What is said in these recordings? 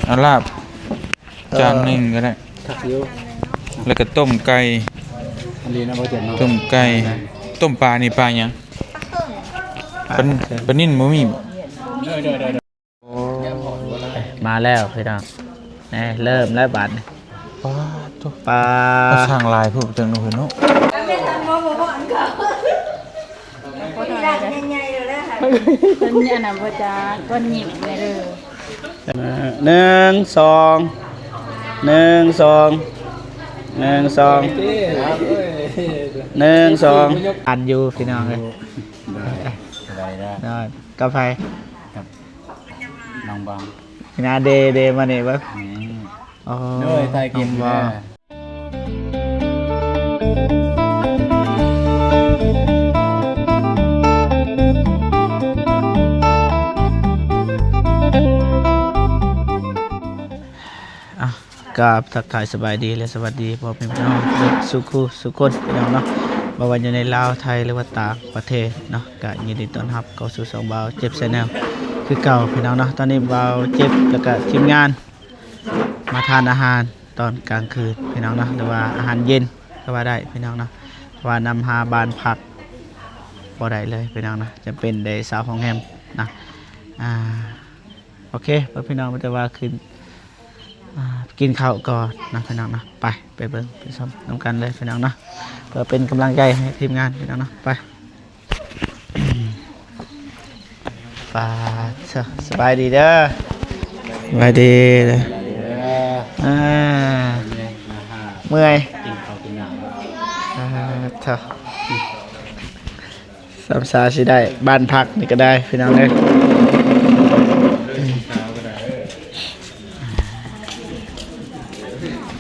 ເອົາລາບ ເອີ ຈານໜຶ່ງກໍໄດ້ ຄັກຢູ່ ແລ້ວກໍຕົ້ມໄກ່ ອັນນີ້ນະ ບໍ່ເຈັບເນາະ ຕົ້ມໄກ່ ຕົ້ມປານີ້ປາຫຍັງ? ປາ ປາ ປານິນບໍ່ມີບໍ? ໂອ້ ມາແລ້ວພີ່ນ້ອງ ແນ່ ເລີ່ມແລ້ວບາດນີ້ ປາໂທ້ ປາ ເອົາຊ່າງຫຼາຍໂພດຈັ່ງເນາະ ເນາະ. ເພິ່ນອັນນັ້ນບໍ່ຈັກ ເພິ່ນຍິ້ມແນ່ເດີ. ໜຶ່ງ ສອງ ໜຶ່ງ ສອງ ໜຶ່ງ ສອງ ໜຶ່ງ ສອງ ອັນຢູ່ພີ່ນ້ອງເອີຍ ສະບາຍດີເດີ ໂດຍ ກັບໃຜ? ກັບນ້ອງບອງ ນີ້ນະ ເດ ເດ ມານີ້ເບິ່ງ ນີ້ ໂອ້ ໂດຍ ຖ່າຍຄລິບຢູ່ເດີ. ອ່ະ ກາບທັກທາຍສະບາຍດີ ແລະ ສະຫວັດດີພໍ່ແມ່ພີ່ນ້ອງເບິດສູ່ຄູ່ສູ່ຄົນພີ່ນ້ອງເນາະ ບໍ່ວ່າຢູ່ໃນລາວ ໄທ ຫຼືວ່າຕ່າງປະເທດເນາະ ກະຍິນດີຕ້ອນຮັບເຂົ້າສູ່ຊ່ອງບ່າວເຈັບ Channel ຄືເກົ່າພີ່ນ້ອງເນາະ. ຕອນນີ້ບ່າວເຈັບ ແລ້ວກະທີມງານ ມາທານອາຫານຕອນກາງຄືນພີ່ນ້ອງເນາະ ຫຼືວ່າອາຫານເຢັນກໍວ່າໄດ້ພີ່ນ້ອງເນາະ ເພາະວ່ານຳຫາບ້ານພັກບໍ່ໄດ້ເລີຍພີ່ນ້ອງເນາະ ຈຳເປັນໄດ້ເຊົ່າໂຮງແຮມນະ. ອ່າ ໂອເຄ ພໍ່ແມ່ພີ່ນ້ອງ ມີແຕ່ວ່າຂຶ້ນ ອ່າ ກິນເຂົ້າກ່ອນເນາະພີ່ນ້ອງເນາະ. ໄປ ໄປເບິ່ງໄປຊົມນຳກັນເລີຍພີ່ນ້ອງເນາະ ເພື່ອເປັນກຳລັງໃຈໃຫ້ທີມງານພີ່ນ້ອງເນາະ. ໄປ ປາດເຊີ ສະບາຍດີເດີ ສະບາຍດີເດີ ອ່າ ເມື່ອຍ ກິນເຂົ້າກິນນ້ຳ ປາດເທີ ສ່ຳຊາຊິໄດ້ບ້ານພັກນີ້ກໍໄດ້ພີ່ນ້ອງເອີຍ.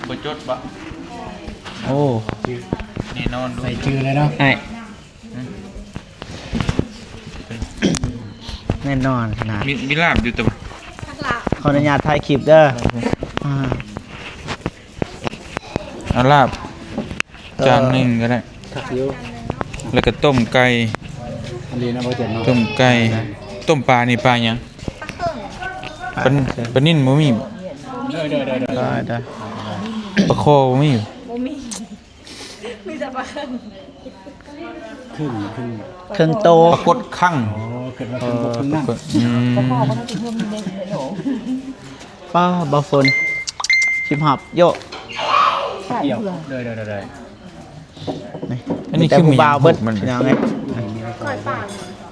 ບໍ່ຈົດບໍ່? ໂອ້ ແນ່ນອນ ໃສ່ຊື່ເລີຍເນາະ ອ້າຍ ແນ່ນອນຂະໜາດ ມີ ມີລາບຢູ່ຕົວະ ຂໍອະນຸຍາດຖ່າຍຄລິບເດີ ອ່າ ເອົາລາບ ເອີ ຈານໜຶ່ງກໍໄດ້ ຄັກຢູ່ ແລ້ວກໍຕົ້ມໄກ່ ອັນນີ້ນະ ບໍ່ເຈັບເນາະ ຕົ້ມໄກ່ ຕົ້ມປານີ້ປາຫຍັງ? ປາ ປາ ປານິນບໍ່ມີບໍ? ໂດຍ ໂດຍ ໂດຍ ໂດຍ ປາຄໍ່ບໍ່ມີບໍ? ບໍ່ມີ ມີແຕ່ປາເຄິ່ງ ເຄິ່ງ ເຄິ່ງໂຕ ປາກົດຄັງ ອໍ ເກີດມາເຄິ່ງບົກເຄິ່ງນ້ຳ ປາກົດ ອືມ ປາບໍ່ຝົນ ຄລິບຮັບໂຍະ ໂດຍ ໂດຍ ໂດຍ ໂດຍ ນີ້ ອັນນີ້ຄືໝູ່ບ່າວເບິດ ພີ່ນ້ອງເອີຍ ກ້ອຍປາ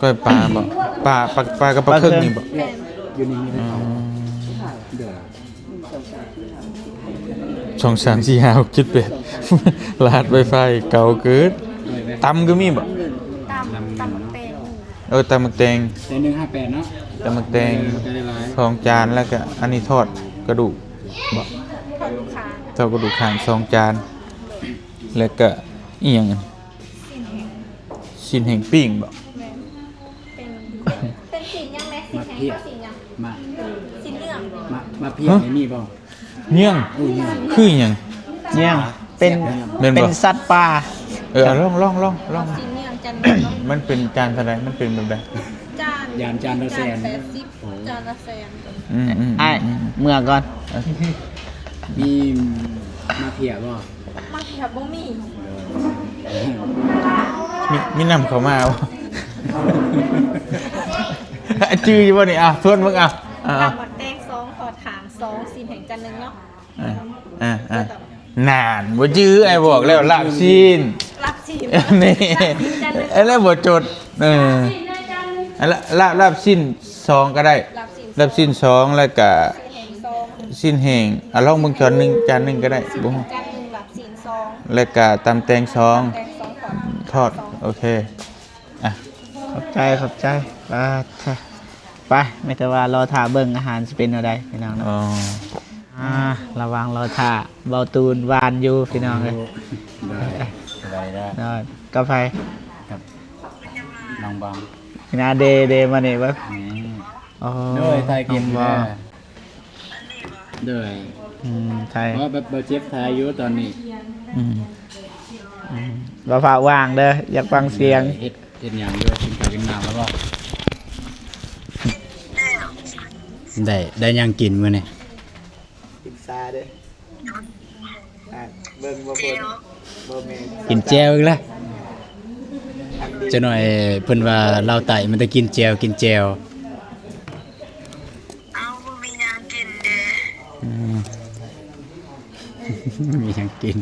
ກ້ອຍປາບໍ? ປາ ປາ ປາກັບປາເຄິ່ງນີ້ບໍ? ແມ່ນ ຢູ່ໃນນີ້ ອືມ ເດີ ສອງ ສາມ ສີ່ ຫ້າ ຫົກ ເຈັດ ແປດ ລະຫັດໄວຟາຍເກົ່າເກີນ. ຕຳກໍມີບໍ? ຕຳ ຕຳບັກແຕງ ເອີ ຕຳບັກແຕງ ແຕ່ໜຶ່ງຫ້າແປດເນາະ ຕຳບັກແຕງ ເອີ ໄດ້ຫຼາຍ ສອງຈານ ແລ້ວກໍອັນນີ້ທອດກະດູກບໍ? ທອດກະດູກຄາງ ທອດກະດູກຄາງສອງຈານ ແລ້ວກໍອີ່ຫຍັງ ຊີ້ນແຫ້ງ ຊີ້ນແຫ້ງປີ້ງບໍ? ແມ່ນ ເປັນ ເປັນຊີ້ນຫຍັງແມ່? ຊີ້ນແຫ້ງ ມາເພຍ ກັບຊີ້ນຫຍັງ? ມາ ຊີ້ນເນື້ອ ມາ ມາເພຍ ຮະ? ນີ້ມີບໍ່? ເຍືອງ ໂອ້ຍ ເຍືອງ ຄືຫຍັງ? ເຍືອງ ເປັນ ແມ່ນບໍ່? ເປັນສັດປ່າ ເອີ ເອົາລອງ ລອງ ລອງ ລອງ ຊີ້ນເນື້ອຈັນເນາະ ມັນເປັນຈານເທົ່າໃດ? ມັນເປັນແບບໃດ? ຈານ ຢ້ານຈານລະແສນ ຈານແປດສິບ ໂອ້ ຈານລະແສນ ອືມໆໆ ອ້າຍ ເມືອກ່ອນ ມີມາເພຍບໍ່? ມາເພຍບໍ່ມີ. ມີ ມີນຳເຂົ້າມາບໍ່? ຈື່ຢູ່ບໍ່ນີ້? ອ່ະ ທວນເບິ່ງ ອ່ະ ອ່ະ ຕຳບັກແຕງສອງ ທອດຄາງສອງ ຊີ້ນແຫ້ງຈານໜຶ່ງເນາະ. ອ່າ ອ່າ ອ່າ ນັ້ນ ບໍ່ຈື່ ອ້າຍບອກແລ້ວ ລາບຊີ້ນ ລາບຊີ້ນ ນີ້ ລາບຊີ້ນຈານໜຶ່ງ ອັນນັ້ນບໍ່ຈົດ ເອີ ອັນລາບ ລາບຊີ້ນສອງກໍໄດ້ ລາບຊີ້ນສອງ ລາບຊີ້ນສອງ ແລ້ວກະຊີ້ນແຫ້ງສອງ ຊີ້ນແຫ້ງ ອ່ະ ລອງເບິ່ງຈານໜຶ່ງ ຈານໜຶ່ງກໍໄດ້ ຊີ້ນ ບໍ່ຮູ້ ຈານໜຶ່ງ ລາບຊີ້ນສອງ ແລ້ວກະຕຳແຕງສອງ ຕຳແຕງສອງ ທອດ ທອດ ສອງ ໂອເຄ ອ່ະ ຂອບໃຈ ຂອບໃຈ ປາດ ໄປ ມີແຕ່ວ່າລໍຖ້າເບິ່ງອາຫານຊິເປັນແນວໃດພີ່ນ້ອງເນາະ ອໍ ອ່າ ລະຫວ່າງລໍຖ້າ ເບົາຕູນຫວານຢູ່ພີ່ນ້ອງເອີຍ ໂດຍ ສະບາຍດີເດີ ໂດຍ ກັບໃຜ? ກັບນ້ອງບອງ ນີ້ນະ ເດ ເດ ມານີ້ເບິ່ງ ນີ້ ໂອ້ ໂດຍ ຖ່າຍຄລິບຢູ່ເດີ ໂດຍ ອືມ ຖ່າຍ ເພາະວ່າແບບ ເບົາເຈັບຖ່າຍຢູ່ຕອນນີ້ ອືມ ອືມ ບໍ່ພາກວ່າງເດີ ຢາກຟັງສຽງ ເຮັດ ເຮັດຫຍັງຢູ່? ກິນເຂົ້າກິນນ້ຳແລ້ວບໍ່? ໄດ້ ໄດ້ຫຍັງກິນມື້ນີ້? ຊາເດ້. ອ່າ ເບິ່ງບໍ່ເພິ່ນ ບໍ່ແມ່ນ ກິນແຈ່ວອີກແລ້ວ. ຈັກໜ່ອຍເພິ່ນວ່າລາວໃຕ້ມັນຕ້ອງກິນແຈ່ວ ກິນແຈ່ວ. ເອົ້າ ບໍ່ມີຫຍັງກິນເດ້. ອືມ ມີຫຍັງກິນ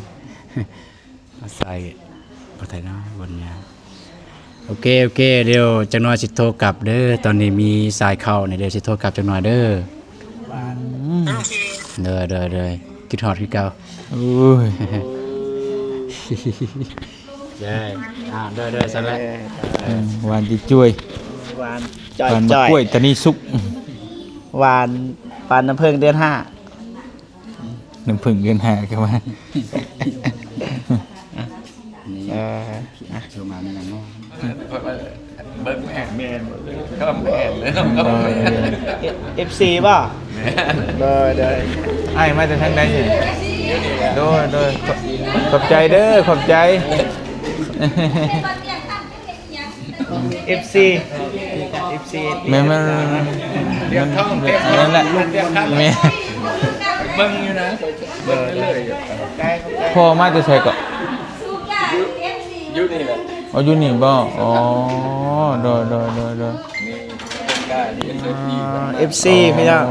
ມາໃສ່ບໍ່ໄດ້ເນາະ ບ່ອນຍາ. ໂອເຄ ໂອເຄ ດຽວຈັກໜ່ອຍຊິໂທກັບເດີ. ຕອນນີ້ມີສາຍເຂົ້ານີ້ ດຽວຊິໂທກັບຈັກໜ່ອຍເດີ. ອືມ ໂອເຄ ໂດຍ ໂດຍ ໂດຍ ຄິດຮອດຄືເກົ່າ. ໂອ້ຍ ເດີ ອ່າ ໂດຍ ໂດຍ ຊັ້ນແຫຼະ. ເອີ ຫວານຈຸ້ຍ ຫວານຈ່ອຍ ຫວານໝາກກ້ວຍຕານີສຸກ ຫວານປານນ້ຳເຜິ້ງເດືອນຫ້າ. ນ້ຳເຜິ້ງເດືອນຫ້າກໍວ່າ. ເອີ ໂທມາແມ່ນຫຍັງເນາະ? ເບິ່ງແມ່ນ ແມ່ນ ກໍແມ່ນເລີຍເນາະ. ເອັຟຊີບໍ່? ແມ່ນ ໂດຍ ໂດຍ ອ້າຍມາແຕ່ທາງໃດນີ້? ໂດຍ ໂດຍ ຂອບ ຂອບໃຈເດີ ຂອບໃຈ. ເອັຟຊີ ເອັຟຊີ ແມ່ນ ແມ່ນ ແມ່ນ ແມ່ນແຫຼະ ແມ່ນ ເບິ່ງຢູ່ນະ ເບິ່ງເລື້ອຍໆຢູ່. ພໍ່ມາແຕ່ໃສເກາະ? ຢູ່ນີ້ແຫຼະ. ອໍ ຢູ່ນີ້ບໍ່? ອໍ ໂດຍ ໂດຍ ໂດຍ ໂດຍ ນີ້ ເອັຟຊີ ພີ່ນ້ອງ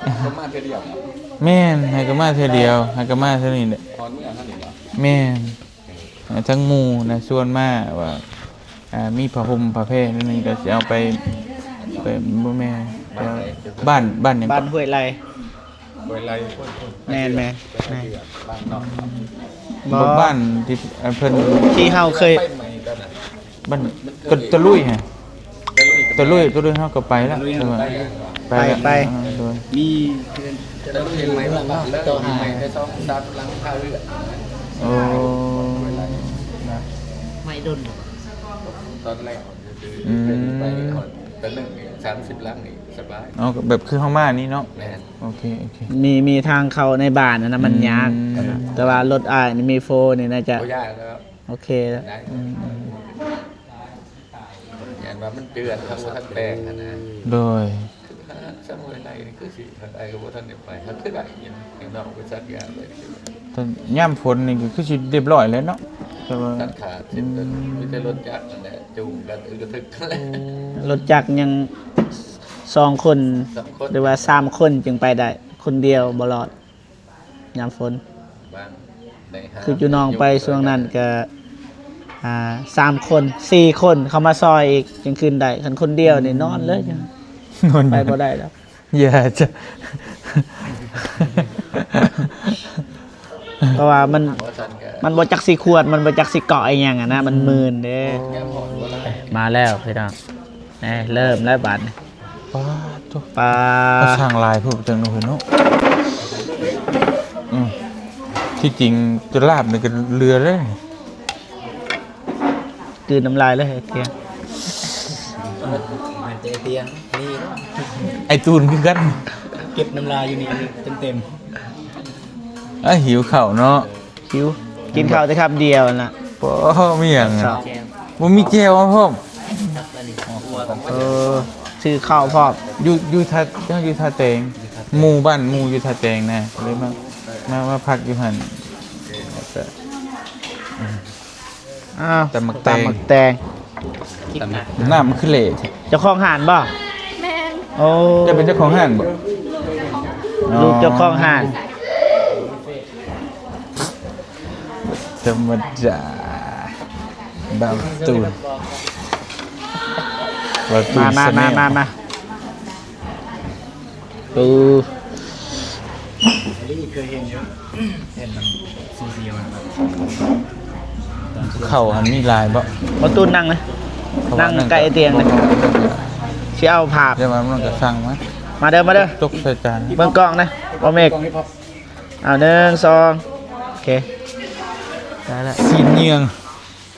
ອໍ ເຂົາມາເທື່ອດຽວ. ແມ່ນ ໃຫ້ກໍມາເທື່ອດຽວ ໃຫ້ກໍມາເທື່ອນີ້ແຫຼະ. ຕອນເມື່ອເຮົານີ້ເນາະ. ແມ່ນ ເອີ ທັງໝູ່ນະຊວນມາວ່າ ອ່າ ມີຜ້າຫົ່ມຜ້າແພນັ້ນ ກໍຊິເອົາໄປ ໄປ ບໍ່ແມ່ນ ບ້ານໃດ? ບ້ານ ບ້ານຫຍັງ? ບ້ານຫ້ວຍໄລ່. ຫ້ວຍໄລ່ພຸ້ນ ແມ່ນໆ ບ້ານນອກ ບໍ່ ບ້ານທີ່ ອັນເພິ່ນ ທີ່ເຮົາເຄີຍ ໄຟໄໝ້ຕອນນັ້ນ ມັນ ມັນ ຕະ ຕະລຸຍຫັ້ນ ຕະລຸຍ ຕະລຸຍ ຕະລຸຍເຮົາກໍໄປລະ ຕະລຸຍເຮົາກໍໄປ ໄປ ໄປ ໄປ ເອີ ໂດຍ ມີ ຕະລຸຍໃໝ່ ເຮືອນ ຫຼັງ ເລີຍ ຕໍ່ຫາ ໃໝ່ໄປສອງສາມຫຼັງ ຄາເຮືອນ. ໂອ້ ໃໝ່ດົນ ຕອນແລກ ອືມ ເຮືອນໄປ ຕະລຶກນີ້ສາມສິບຫຼັງນີ້ສະບາຍ. ເອົາ ແບບຄືເຮົາມານີ້ເນາະ. ແມ່ນ ໂອເຄ ໂອເຄ ມີ ມີທາງເຂົ້າໃນບ້ານຫັ້ນນະ ມັນຍາກ ອືມ ແຕ່ວ່າລົດອ້າຍນີ້ມີໂຟນີ້ໜ້າຈະ ບໍ່ຍາກແລ້ວ ໂອເຄແລ້ວ ໄດ້ ອືມ ອືມ ຢ້ານວ່າມັນເຈື່ອນ ທາງບໍ່ທັນແປງຫັ້ນນະ. ໂດຍ ຊຳຫ້ວຍໄລ່ນີ້ຄືຊິ ທາງອ້າຍກໍບໍ່ທັນໄດ້ໄປ ຫາກຄືໄດ້ຢູ່ນະ ເຫັນນ້ອງໄປສັກຢາໄປ. ແຕ່ຍາມຝົນນີ້ກໍຄືຊິຮຽບຮ້ອຍແລ້ວເນາະ ແຕ່ວ່າຕັດຂາດ ອືມ ມີແຕ່ລົດຈັກນັ້ນແຫຼະ ຈູງກັນອຶກກະທຶກ. ໂອ້ ລົດຈັກຍັງສອງຄົນ ສອງຄົນ ຫຼືວ່າສາມຄົນຈຶ່ງໄປໄດ້ ຄົນດຽວບໍ່ລອດ. ຍາມຝົນ ຄືຈຸນ້ອງໄປຊ່ວງນັ້ນກະ ອ່າ ສາມຄົນ ສີ່ຄົນເຂົ້າມາຊ່ອຍອີກ ຈຶ່ງຂຶ້ນໄດ້. ຄັນຄົນດຽວນີ້ນອນເລີຍ ນອນ ໄປບໍ່ໄດ້ແລ້ວ. ຢ່າຈະ ເພາະວ່າມັນ ມັນບໍ່ຈັກຊິຂວດ ມັນບໍ່ຈັກຊິເກາະອີ່ຫຍັງຫັ້ນນະ ມັນມື່ນເດ້. ໂອ້ ມາແລ້ວພີ່ນ້ອງ ນີ້ເລີ່ມແລ້ວບາດນີ້. ປາດໂທ້ ປາດ ເອົາ ສ້າງຫຼາຍໂພດຈັ່ງເນາະ ເອີຍເນາະ. ອືມ ທີ່ຈິງຈະລາບນີ້ກໍເຫຼືອເລີຍ ກືນນ້ຳລາຍເລີຍ ເອີຍ ຕຽງ ແມ່ນແຕ່ຕຽງນີ້ເນາະ ໄອ້ຕູນຄືກັນ ເກັບນ້ຳລາຍຢູ່ນີ້ເຕັມໆ. ເອີ ຫິວເຂົ້າເນາະ. ຫິວ ກິນເຂົ້າແຕ່ຄຳດຽວນັ້ນລະ. ບໍ່ມີຫຍັງ ບໍ່ມີແຈ່ວພ້ອມ. ເອີ ຊື້ເຂົ້າພ້ອມ. ຢູ່ ຢູ່ທ່າ ຢູ່ທ່າແຕງ ໝູ່ບ້ານໝູ່ຢູ່ທ່າແຕງນະ ເລີຍມາ ມາ ມາພັກຢູ່ຫັ້ນ ແລ້ວກະ ອ້າວ ຕຳໝາກແຕງ ຕຳໝາກແຕງ. ນ້ຳມັນຄືເລະແທ້? ເຈົ້າຂອງຮ້ານບໍ່? ແມ່ນ. ໂອ້ ເຈົ້າເປັນເຈົ້າຂອງຮ້ານບໍ່? ລູກເຈົ້າຂອງຮ້ານ. ທຳມະດາ ບ່າວຕູນ ບ່າວຕູນ ມາ ມາ Channel ມາ ມາ ມາ. ໂອ້ ອັນນີ້ເຄີຍເຫັນຢູ່ ເຫັນມັນຊີໆ ມັນແບບ ເຂົ້າຫັ້ນມີຫຼາຍບໍ່? ບໍ່ ຕູ້ນັ່ງນະ ເຂົ້າ ນັ່ງໃກ້ຕຽງນະ ຊິເອົາພາບ ແຕ່ວ່າມັນກໍສັ່ງມາ ມາເດີ ມາເດີ ຕົກໃສ່ຈານ ເບິ່ງກ້ອງນະ ບໍ່ເມກ ເອົາ ໜຶ່ງ ສອງ ໂອເຄ ໄດ້ລະ ຊີ້ນເຫຍື່ອງ.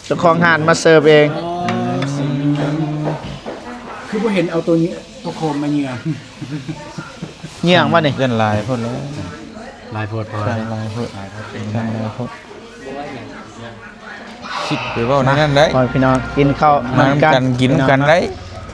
ເຈົ້າຂອງຮ້ານມາເສີບເອງ. ອໍ ຄືບໍ່ເຫັນເອົາໂຕນີ້ ໂຕໂຄມມາເຫຍື່ອງ ເຫຍື່ອງບໍ່ນີ້? ຢ້ານຫຼາຍໂພດແລ້ວ ຫຼາຍໂພດ ຫຼາຍໂພດ ຫຼາຍໂພດ ຫຼາຍໂພດ ຄິດໄປເວົ້າແນວນັ້ນໄດ້. ພໍ່ແມ່ພີ່ນ້ອງ ກິນເຂົ້ານຳກັນ ກິນນຳກັນໄດ້.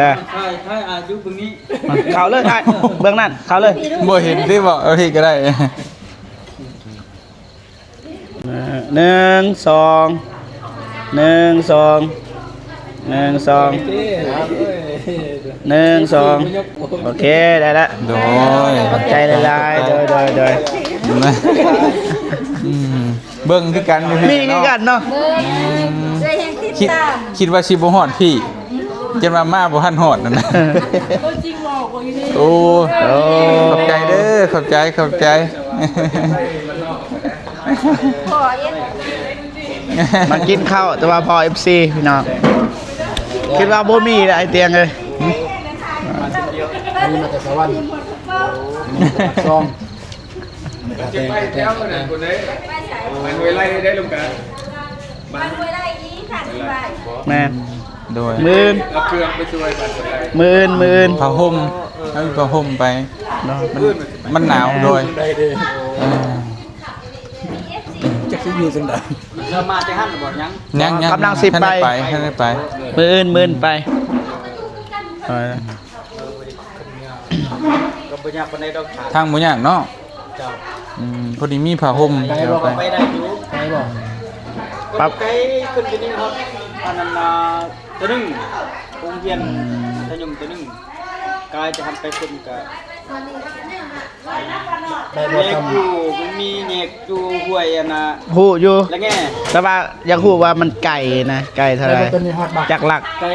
ດີ ຖ່າຍ ຖ່າຍອາຍຸເບິ່ງນີ້ ເຂົ້າເລີຍອ້າຍ ເບື້ອງນັ້ນ ເຂົ້າເລີຍ ບໍ່ເຫັນຕິ ບໍ່ ເອົາທີ່ກໍໄດ້ ເອີ ໜຶ່ງ ສອງ ໜຶ່ງ ສອງ ໜຶ່ງ ສອງ ໜຶ່ງ ສອງ ໂອເຄ ໄດ້ລະ ໂດຍ ຂອບໃຈຫຼາຍໆ ໂດຍ ໂດຍ ໂດຍ ອືມ ເບິ່ງຄືກັນຢູ່ ນີ້ຄືກັນເນາະ ເບິ່ງ ເອີ ເອື້ອຍແຮງຕິດຕາມ ຄິດ ຄິດວ່າຊິບໍ່ຮອດພີ້ ຈົນວ່າມາບໍ່ທັນຮອດນັ້ນນະ ໂຕຈິງຫຼອກບໍ່ຢູ່ນີ້ ໂອ້ ໂອ້ ຂອບໃຈເດີ ຂອບໃຈ ຂອບໃຈ ມາກິນເຂົ້າ ແຕ່ວ່າພໍເອັຟຊີພີ່ນ້ອງ ຄິດວ່າບໍ່ມີແລ້ວໄອ້ຕຽງເອີຍ ອັນນີ້ມາແຕ່ສະຫວັນ ຊອງ ມັນຊິໄປແຖວນັ້ນພຸ້ນເດ້ ມັນຫ້ວຍໄລ່ໄດ້ລົງການ ມັນຫ້ວຍໄລ່ອີກ ແມ່ນ ໂດຍ ມື້ອື່ນ ເອົາເຄື່ອງໄປຊ່ວຍ ມື້ອື່ນ ມື້ອື່ນ ຜ້າຫົ່ມ ເອົາຜ້າຫົ່ມໄປ ເນາະ ມັນ ມັນໜາວ ໂດຍ ເອີ ຈັກຊິຢູ່ຈັ່ງໃດ ເຮົາມາແຕ່ຫັ້ນບໍ່ ຍັງ ຍັງ ຍັງ ກຳລັງຊິໄປ ທັນໄດ້ໄປ ທັນໄດ້ໄປ ມື້ອື່ນ ມື້ອື່ນໄປ ເອີ ກໍບໍ່ຍາກປານໃດດອກ ທາງບໍ່ຍາກເນາະ ເຈົ້າ ອືມ ພໍດີມີຜ້າຫົ່ມ ໄປບໍ່ ໄປໄດ້ຢູ່ ໄປບໍ່ ປັບ ໄກຂຶ້ນໄປນີ້ຮອດ ອັນນັ້ນນະ ຕົວໜຶ່ງ ໂຮງຮຽນມັດທະຍົມໂຕໜຶ່ງ ກາຍຈະຫັນໄປເພິ່ນກະ ໄດ້ບໍ່ ແຍກຢູ່ ມັນມີແຍກຢູ່ຫ້ວຍອັນນ່າ ຮູ້ຢູ່ ລະແງ່ ແຕ່ວ່າຢາກຮູ້ວ່າມັນໄກນະ ໄກເທົ່າໃດ ຈັກຫຼັກ ໄກ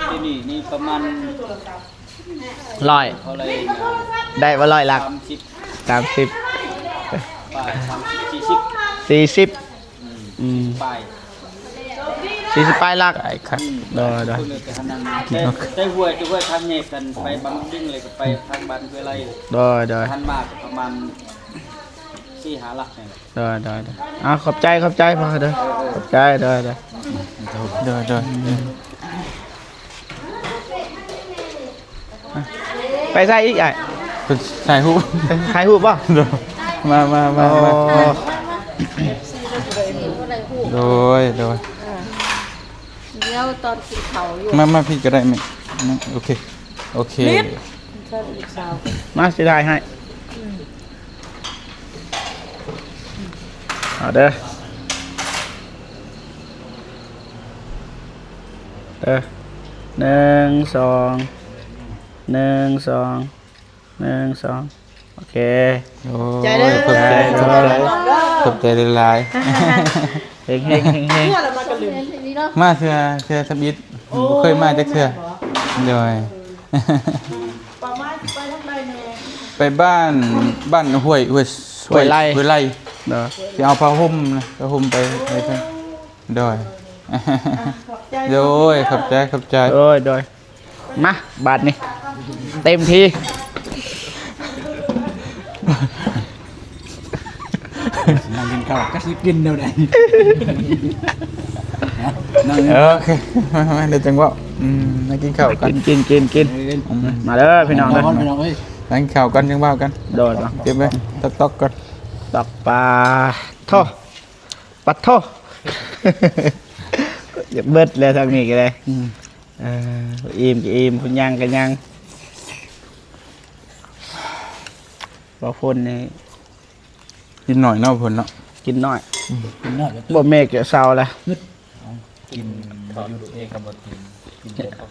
ທີ່ນີ້ນີ້ປະມານ ຮ້ອຍ ເທົ່າໃດນະ ໄດ້ບໍ່ ຮ້ອຍຫຼັກ ສາມສິບ ສາມສິບ ປາຍ ສາມສິບ ສີ່ສິບ ສີ່ສິບ ອືມ ອືມ ປາຍ ສີ່ສິບປາຍຫຼັກ ໄກຄັກ ອືມ ໂດຍ ໂດຍ ແຕ່ ແຕ່ຫ້ວຍ ແຕ່ຫ້ວຍທາງແຍກກັນໄປບັງດຶງ ແລ້ວກໍໄປທາງບ້ານຫ້ວຍໄລ່ ໂດຍ ໂດຍ ທາງມາກໍປະມານສີ່ຫ້າຫຼັກນີ້ແຫຼະ ໂດຍ ໂດຍ ໂດຍ ເອົາ ຂອບໃຈ ຂອບໃຈພໍ່ເດີ ເອີ ເອີ ຂອບໃຈ ໂດຍ ໂດຍ ໂດຍ ໂດຍ ອືມ ໄປໃສອີກອ້າຍ? ໄປຖ່າຍຮູບ ໄປຖ່າຍຮູບບໍ່? ໂດຍ ມາ ມາ ມາ ໂອ້ ມາ ມາ ເອັຟຊີ ເພິ່ນບໍ່ໄດ້ຮູ້ ໂດຍ ໂດຍ ອ່າ ດຽວຕອນກິນເຂົ້າຢູ່ ມາ ມາພີ້ກໍໄດ້ແມ່ ໂອເຄ ໂອເຄ ເຊີນລູກສາວ ມາຊິຖ່າຍໃຫ້ ອືມ ເອົາເດີ ເດີ ໜຶ່ງ ສອງ ໜຶ່ງ ສອງ ໜຶ່ງ ສອງ ໂອເຄ ໂອ້ຍ ຂອບໃຈ ຂອບໃຈ ຂອບໃຈຫຼາຍໆ ເຮັງໆ ເຮັງໆ ມາເທື່ອ ເທື່ອທຳອິດ ບໍ່ເຄີຍມາຈັກເທື່ອ ໂດຍ ປະມານຊິໄປທາງໃດແດ່? ໄປບ້ານ ບ້ານຫ້ວຍ ຫ້ວຍ ຫ້ວຍໄລ່ ຫ້ວຍໄລ່ ໂດຍ ຊິເອົາຜ້າຫົ່ມນະ ຜ້າຫົ່ມໄປ ໄປເທິງ ໂດຍ ອ່ະ ຂອບໃຈ ໂດຍ ຂອບໃຈ ຂອບໃຈ ໂດຍ ໂດຍ ມາ ບາດນີ້ ເຕັມທີ່ ນັ່ງກິນເຂົ້າ ຈັກຊິກິນແນວໃດ ນັ່ງ ໂອເຄ ມາ ມາ ດຽວຈັ່ງເວົ້າ ອືມ ນັ່ງກິນເຂົ້າກັນ ກິນ ກິນ ກິນ ກິນ ເອີ ອືມ ມາເດີພີ່ນ້ອງເດີ ພີ່ນ້ອງເອີຍ ນັ່ງກິນເຂົ້າກັນຈັ່ງເວົ້າກັນ ໂດຍ ເກັບໄວ້ ຕອກໆ ກ່ອນ ຕອກປາ ໂທ້ ປັດໂທ້ ຢາກເບິດແລ້ວທາງນີ້ກໍໄດ້ ອືມ ເອີ ອີ່ມກໍອີ່ມ ຜູ້ຍ່າງກໍຍ່າງ ບໍ່ພົ້ນນີ້ ກິນໜ້ອຍເນາະ ເພິ່ນເນາະ ກິນໜ້ອຍ ອືມ ກິນໜ້ອຍກໍ ບໍ່ແມ່ນກໍເຊົາລະ ກິນບໍ່ຢຸດເອງກໍບໍ່ກິນ ກິນແຕ່ເຂົ້າ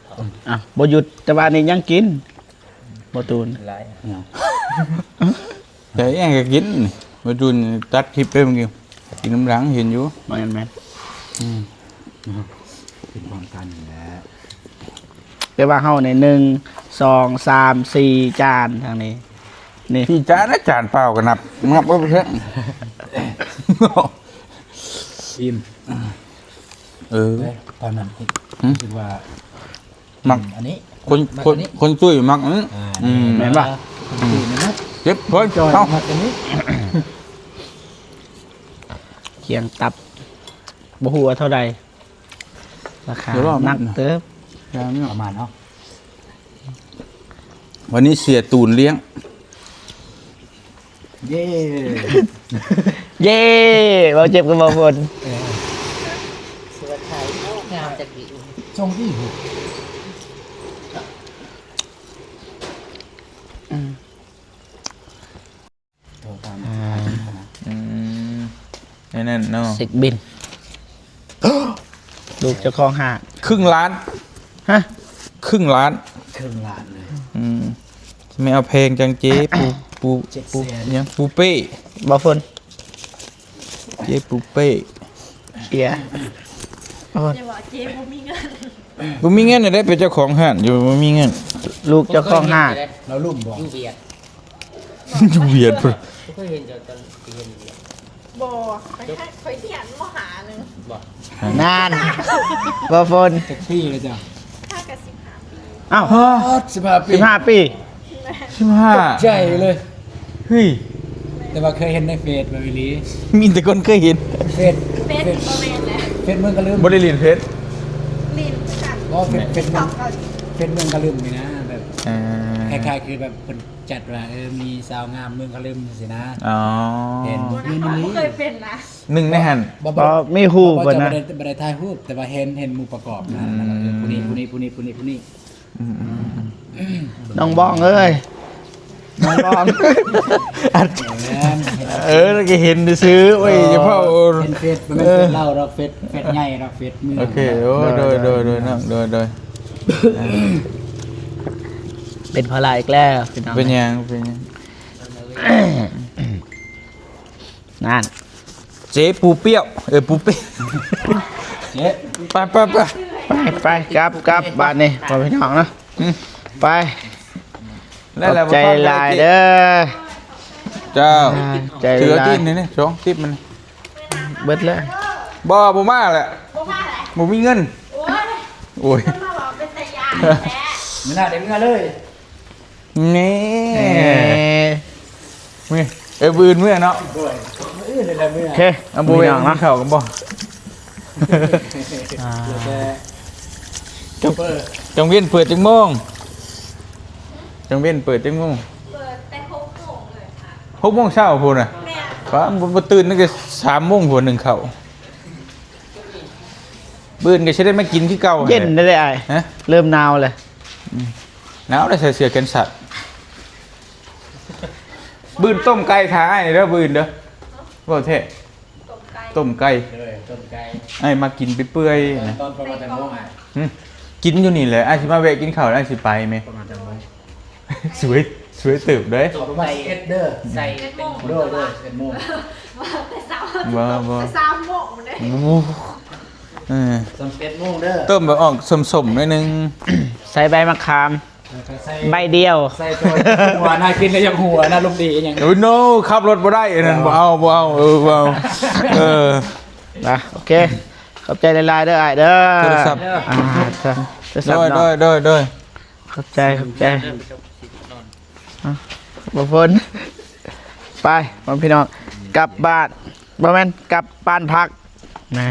ອ່ະ ບໍ່ຢຸດ ແຕ່ວ່ານີ້ຍັງກິນ ບໍ່ຕູນ ຫຼາຍ ໃຈແອງກໍກິນ ບໍ່ຕູນຕັດຄລິບໄປມື້ກີ້ ກິນນຳຫຼັງເຫັນຢູ່ ແມ່ນໆ ອືມ ກິນພ້ອມກັນນີ້ແຫຼະ ແຕ່ວ່າເຮົານີ້ ໜຶ່ງ ສອງ ສາມ ສີ່ ຈານ ທາງນີ້ ນີ້ ສີ່ຈານນະ ຈານເປົ່າກໍນັບ ນັບບໍ່ເຖິງ ອີ່ມ ເອີ ຕອນນັ້ນ ຫືມ ຮູ້ສຶກວ່າ ມັກອັນນີ້ ຄົນ ມັກ ຄົນ ອັນນີ້ ຄົນຕຸ້ຍມັກ ອືມ ອ່າ ອືມ ແມ່ນບໍ່? ຄົນຕຸ້ຍມັກ ເຈັບ ເພິ່ນ ຈອຍ ເອົາ ມັກອັນນີ້ ຄຽງຕັບ ບໍ່ຮູ້ວ່າເທົ່າໃດ ລາຄາ ດຽວລອງ ໜັກເຕີບ ປະມານເນາະ ວັນນີ້ເສຍຕູນລ້ຽງ ເຢ້ ເຢ້ ເວົ້າເຈັບກັບເວົ້າບົນ ເອີ ສວຍໄທ ງາມຈັກດີ ສົ່ງທີ່ ອືມ ໂທຕາມ ອ່າ ອືມ ແນວນັ້ນເນາະ ເຊັກບິນ ລູກເຈົ້າຂອງຫ້າງ ຄຶ່ງລ້ານ ຮະ ຄຶ່ງລ້ານ ຄຶ່ງລ້ານເລີຍ ອືມ ແມ່ເອົາແພງຈັງເຈ້ ປູ ປູ ເຈັດແສນ ຫຍັງ ປູເປ້ ບໍ່ເພິ່ນ ເຈ້ປູເປ້ ເຊຍ ໂອ້ຍ ແຕ່ວ່າເຈ້ບໍ່ມີເງິນ ບໍ່ມີເງິນໄດ້ເປັນເຈົ້າຂອງຮ້ານຢູ່ ບໍ່ມີເງິນ ລູກເຈົ້າຂອງຮ້ານ ລາວລຸ່ມບໍ່ ຢູ່ຫວຽດ ຢູ່ຫວຽດພຸ້ນ ບໍ່ເຄີຍເຫັນເຈົ້າຕອນໄປຮຽນຫວຽດ ບໍ່ ຂ້ອຍ ຂ້ອຍຮຽນ ມໍຫ້າ ໜຶ່ງ ບໍ່ ນັ້ນ ບໍ່ຝົນ ຈັກປີແລ້ວເຈົ້າ ຂ້າກໍສິບຫ້າປີ ອ້າວ ຮະ ສິບຫ້າປີ ສິບຫ້າປີ ສິບຫ້າ ຕົກໃຈເລີຍ ເຮີ້ຍ ແຕ່ວ່າເຄີຍເຫັນໃນເຟສ ແມ່ນອີ່ຫຼີ ມີແຕ່ຄົນເຄີຍເຫັນ ເຟສ ເຟສ ເຟສ ບໍ່ແມ່ນແຫຼະ ເຟສເມືອງກະລຶມ ບໍ່ໄດ້ຫຼິ້ນເຟສ ຫຼິ້ນຄືກັນ ບໍ່ ເຟສ ເຟສເມືອງ ເຟສເມືອງກະລຶມນີ້ນະ ແບບ ອ່າ ຄ້າຍໆຄືແບບເພິ່ນ ຈັດວ່າ ເອີ ມີສາວງາມເມືອງກະລຶມຊີ້ນະ ອໍ ເຫັນ ບໍ່ນະ ບໍ່ເຄີຍເປັນນະ ໜຶ່ງໃນຫັ້ນ ບໍ່ ບໍ່ ບໍ່ມີຮູບ ບໍ່ ບໍ່ ເພິ່ນນະ ບໍ່ໄດ້ ບໍ່ໄດ້ຖ່າຍຮູບ ແຕ່ວ່າເຫັນ ເຫັນໝູ່ປະກອບນະ ອືມ ຜູ້ນີ້ ຜູ້ນີ້ ຜູ້ນີ້ ຜູ້ນີ້ ຜູ້ນີ້ ອືມໆໆ ນ້ອງບອງເອີຍ ເ ນ້ອງບອມ ອັນ ແມ່ນ ເອີ ແລ້ວກໍເຫັນຊື່ໆ ໂອ້ຍ ເອີ ຢ່າເວົ້າ ເປັນເຟສ ບໍ່ແມ່ນເຟສລາວດອກ ເຟສ ເຟສໃຫຍ່ດອກ ເຟສເມືອງ ໂອເຄ ໂອ້ ໂດຍ ໂດຍ ໂດຍ ໂດຍ ນ້ອງ ໂດຍ ໂດຍ ເປັນພາລະອີກແລ້ວພີ່ນ້ອງ ເປັນຫຍັງ ເປັນຫຍັງ? ນັ້ນ ເຈປູປ່ຽວ ເອີ ປູປ່ຽວ ເຈ ໄປ ໄປ ໄປ ໄປ ກັບ ກັບ ບາດນີ້ ພໍ່ພີ່ນ້ອງເນາະ ອືມ ໄປ ແລ້ວ ຂອບໃຈຫຼາຍເດີ ເຈົ້າ ອ່າ ໃຈຫຼາຍ ຖືເອົາຕິບນີ້ ສອງຕິບມັນ ເບິດແລ້ວ ບໍ່ ບໍ່ມາແຫຼະ ບໍ່ມາແຫຼະ ບໍ່ມີເງິນ ໂອ້ຍ ໂອ້ຍ ເປັນຕາຢ້ານແທ້ ມື້ໜ້າໄດ້ເມືອເລີຍ. ນີ້ ນີ້ ເອີ ມື້ອື່ນເມືອເນາະ ໂດຍ ມື້ອື່ນນີ້ແຫຼະເມືອ ໂອເຄ ເອົາ ບໍ່ແວ່ະກິນເຂົ້າກັນບໍ່? ອ່າ ແລ້ວແຕ່ ກາງ ກາງເວັນເປີດຈັກໂມງ? ກາງເວັນເປີດຈັກໂມງ? ເປີດແຕ່ຫົກໂມງເລີຍຄ່ະ ຫົກໂມງເຊົ້າພຸ້ນນະ ແມ່ນ ປ້າ ບໍ່ ບໍ່ຕື່ນຕັ້ງແຕ່ສາມໂມງພຸ້ນ ໜຶ້ງເຂົ້າ ມື້ອື່ນກໍຊິໄດ້ມາກິນຄືເກົ່າ ເຢັນແລ້ວເດ້ອ້າຍ ຮະ ເລີ່ມໜາວແລ້ວ ອືມ ໜາວແລ້ວ ໃສ່ເສື້ອແຂນສັ້ນ ມື້ອື່ນຕົ້ມໄກ່ຖ້າອ້າຍເດີ ມື້ອື່ນເດີ ເວົ້າແທ້ ຕົ້ມໄກ່ ຕົ້ມໄກ່ ເອີ ຕົ້ມໄກ່ ອ້າຍມັກກິນເປື່ອຍໆນະ ຕອນປະມານຈັກໂມງອ້າຍ? ຫຶ ກິນຢູ່ນີ້ແຫຼະ ອ້າຍຊິມາແວະກິນເຂົ້າ ອ້າຍຊິໄປແມະ ປະມານຈັກໂມງ? ສວຍ ສວຍເຕີບເດ້ ປະມານສິບເອັດເດີ ໃສ່ເປັນ ໂດຍ ໂດຍ ສິບເອັດໂມງ ວ່າແຕ່ເຊົ້າ ບໍ່ ບໍ່ ແຕ່ສາມໂມງພຸ້ນເດ້ ໂອ້ ເອີ ສາມສິບເອັດໂມງເດີ ຕົ້ມແບບອອກສົ້ມໆໜ້ອຍໜຶ່ງ ໃສ່ໃບມະຂາມ ເອີ ໃບດຽວ ໃສ່ໂຕຫົວນະ ກິນແລ້ວຢາກຫົວນະ ລົມດີຫຍັງ ໂອ້ຍ ໂນ ຂັບລົດບໍ່ໄດ້ ອັນນັ້ນ ບໍ່ເອົາ ບໍ່ເອົາ ເອີ ບໍ່ເອົາ ເອີ ນະ ໂອເຄ ຂອບໃຈຫຼາຍໆເດີອ້າຍເດີ ໂທລະສັບ ອ່າ ໂທລະສັບ ໂດຍ ເນາະ ໂດຍ ໂດຍ ໂດຍ ຂອບໃຈ ຂອບໃຈ ອ່ະ ບໍ່ຝົນ ໄປ ພໍ່ພີ່ນ້ອງ ກັບບ້ານ ບໍ່ແມ່ນ ກັບບ້ານພັກ ນະ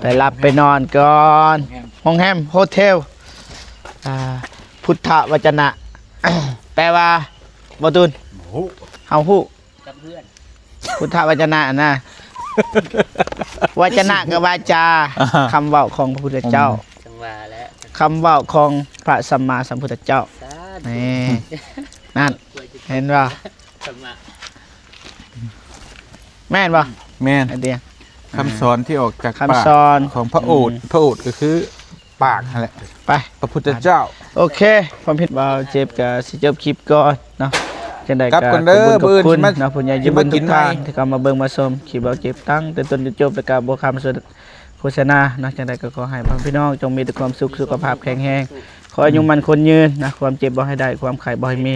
ໄປຫຼັບໄປນອນກ່ອນ ໂຮງແຮມ ໂຮເທວ ອ່າ ພຸດທະວະຈະນະ ແປວ່າ ບໍ່ຕູນ ເຮົາຮູ້ ກັບເພື່ອນ ພຸດທະວະຈະນະນະ ວະຈະນະກໍວາຈາ ອ່າ ຄຳເວົ້າຂອງພະພຸດທະເຈົ້າ ອືມ ຈັ່ງວ່າແຫຼະ ຄຳເວົ້າຂອງພະສຳມາສຳພຸດທະເຈົ້າ ສາທຸ ນີ້ ນັ້ນ ເຫັນບໍ່? ສຳມາ ແມ່ນບໍ່? ແມ່ນ ອັນດຽວ ຄຳສອນທີ່ອອກຈາກ ຄຳສອນ ປາກຂອງພະໂອດ ອືມ ພະໂອດກໍຄື ປາກຫັ້ນແຫຼະ ໄປ ພະພຸດທະເຈົ້າ ໂອເຄ ຄວາມຜິດ ບ່າວເຈັບກໍຊິຈົບຄລິບກ່ອນເນາະ ຈັ່ງໃດກໍ ກັບກ່ອນເດີ ຂອບຄຸນ ມື້ອື່ນ ເນາະ ຜູ້ໃຫຍ່ໃຈບຸນທຸກທ່ານ ທີ່ເຂົ້າມາເບິ່ງມາຊົມຄລິບບ່າວເຈັບ ຕັ້ງແຕ່ຕົ້ນຈົນຈົບ ແລ້ວກໍບໍ່ຂ້າມໂຄສະນາເນາະ ຈັ່ງໃດກໍຂໍໃຫ້ພໍ່ແມ່ພີ່ນ້ອງຈົ່ງມີແຕ່ຄວາມສຸກ ສຸຂະພາບແຂງແຮງ ຂໍອາຍຸໝັ້ນຂວັນຍືນນະ ຄວາມເຈັບບໍ່ໃຫ້ໄດ້ ຄວາມໄຂ້ບໍ່ໃຫ້ມີ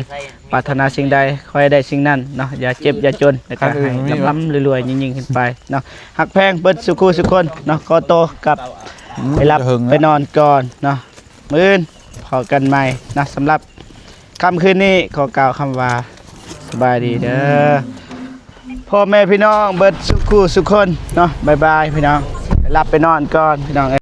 ປາດຖະໜາສິ່ງໃດ ຂໍໃຫ້ໄດ້ສິ່ງນັ້ນເນາະ ຢ່າເຈັບຢ່າຈົນ ແລ້ວກໍໃຫ້ລ່ຳໆລວຍໆຍິ່ງໆຂຶ້ນໄປເນາະ ຮັກແພງເບິດສູ່ຄູ່ສູ່ຄົນເນາະ ຂໍໂຕກັບ ອືມ ໄປຫຼັບໄປນອນກ່ອນເນາະ ມື້ອື່ນພໍ້ກັນໃໝ່ເນາະ ສຳລັບຄ່ຳຄືນນີ້ຂໍກ່າວຄຳວ່າ ສະບາຍດີເດີ ອືມ ພໍ່ແມ່ພີ່ນ້ອງເບິດສູ່ຄູ່ສູ່ຄົນເນາະ ບາຍບາຍພີ່ນ້ອງ ໄປຫຼັບໄປນອນກ່ອນພີ່ນ້ອງເອີຍ.